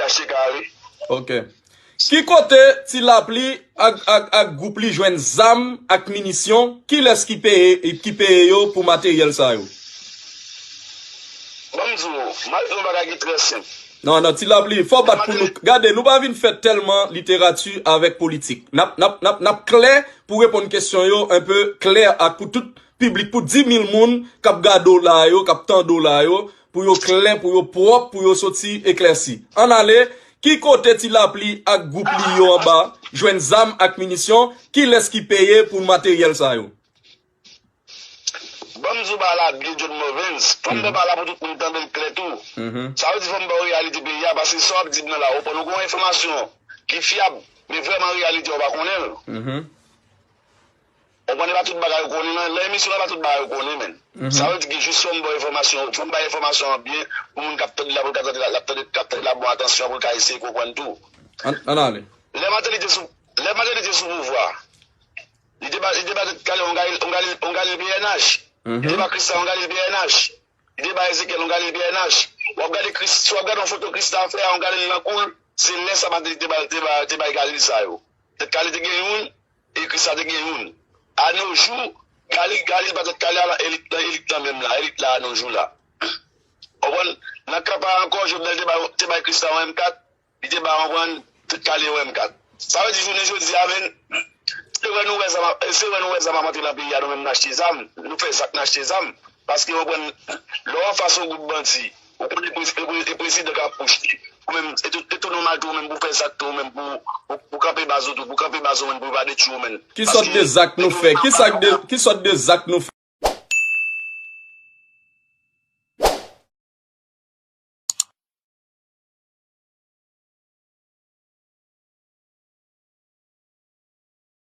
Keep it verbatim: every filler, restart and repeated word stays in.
achte kare. Ok. Ki kote Ti Lapli ak, ak, ak gwoup li jwenn zam ak minisyon? Kilès ki peye, ki peye yo pou materyèl sa yo? Ban m di w, m al di w yon bagay ki trè senp. Non, non, Ti Lapli, fò w bat pou nou. Gade, nou pa vin fè tèlman literati avèk politik. N ap, n ap, n ap, n ap klè pou reponn kesyon yo enpe klè ak pou tout piblik, pou dis mil moun k ap gade w la yo, k ap tande w la yo, pou yo klè, pou yo pwòp, pou yo soti eklèsi. Ann ale, ki kote Ti Lapli ak gwoup li yo anba jwenn zam ak minisyon? Kilès ki peye pou materyèl sa yo? Ban m di w bagay la byen, John Movens. Fò m ba w bagay la pou tout moun tande l klè tou. Sa vle di fò m ba w reyalite peyi a, paske sa w ap di m nan la, ou konprann, ou gen yon enfòmasyon ki fyab, men vrèman reyalite a ou pa konnen l. Ou konprann, e pa tout bagay ou konnen nan, nan emisyon an, e pa tout bagay ou konnen, menn. Sa vle di ki jis fò m ba w enfòmasyon, fò m bay enfòmasyon an byen pou moun k ap tande la, pou l ka tande la, l ap tande, k ap tande la, bon atansyon, pou l ka eseye konprann tou. Ann, ann ale. Lè Martelly te sou, lè Martelly te sou pouvwa, li te ba, li te ba tèt kale yon Galil, yon Galil, yon Galil P N H. Li te ba Kristan yon Galil P N H. Li te ba Ezekyèl yon Galil P N H. W ap gade Kris, si w ap gade yon foto Kristan fè a yon Galil nan kou l, se lè sa Martelly te ba, te ba, te bay Galil sa yo. Tèt kale te gen youn, e Kristan te gen youn. A no jou, Galil, Galil pa tèt kale a nan elit, nan elit lan menm la, elit la a no jou la. Ou konprann? Nan kanpay ankò, Jovenel te bay, te bay Kristan yon M kat, li te ba, ou konprann, tèt kale yon M kat. Sa vle di jounen jodi a, menn, se vre nou wè zam ap, se vre nou wè zam ap antre nan peyi a, nou menm n achte zam, nou fè zak n achte zam. Paske, ou konprann, lè w anfas yon gwoup bandi, ou konnen e prezidan k ap pous li. Ou menm, e tou, e tou nòmal tou, ou menm pou fè zak tou, ou menm pou, pou, pou kanpe baz ou tou, pou kanpe baz ou menm, pou yo pa detwi w menm. Ki sòt de zak nou fè? Ki sòt de, ki sòt de zak nou fè?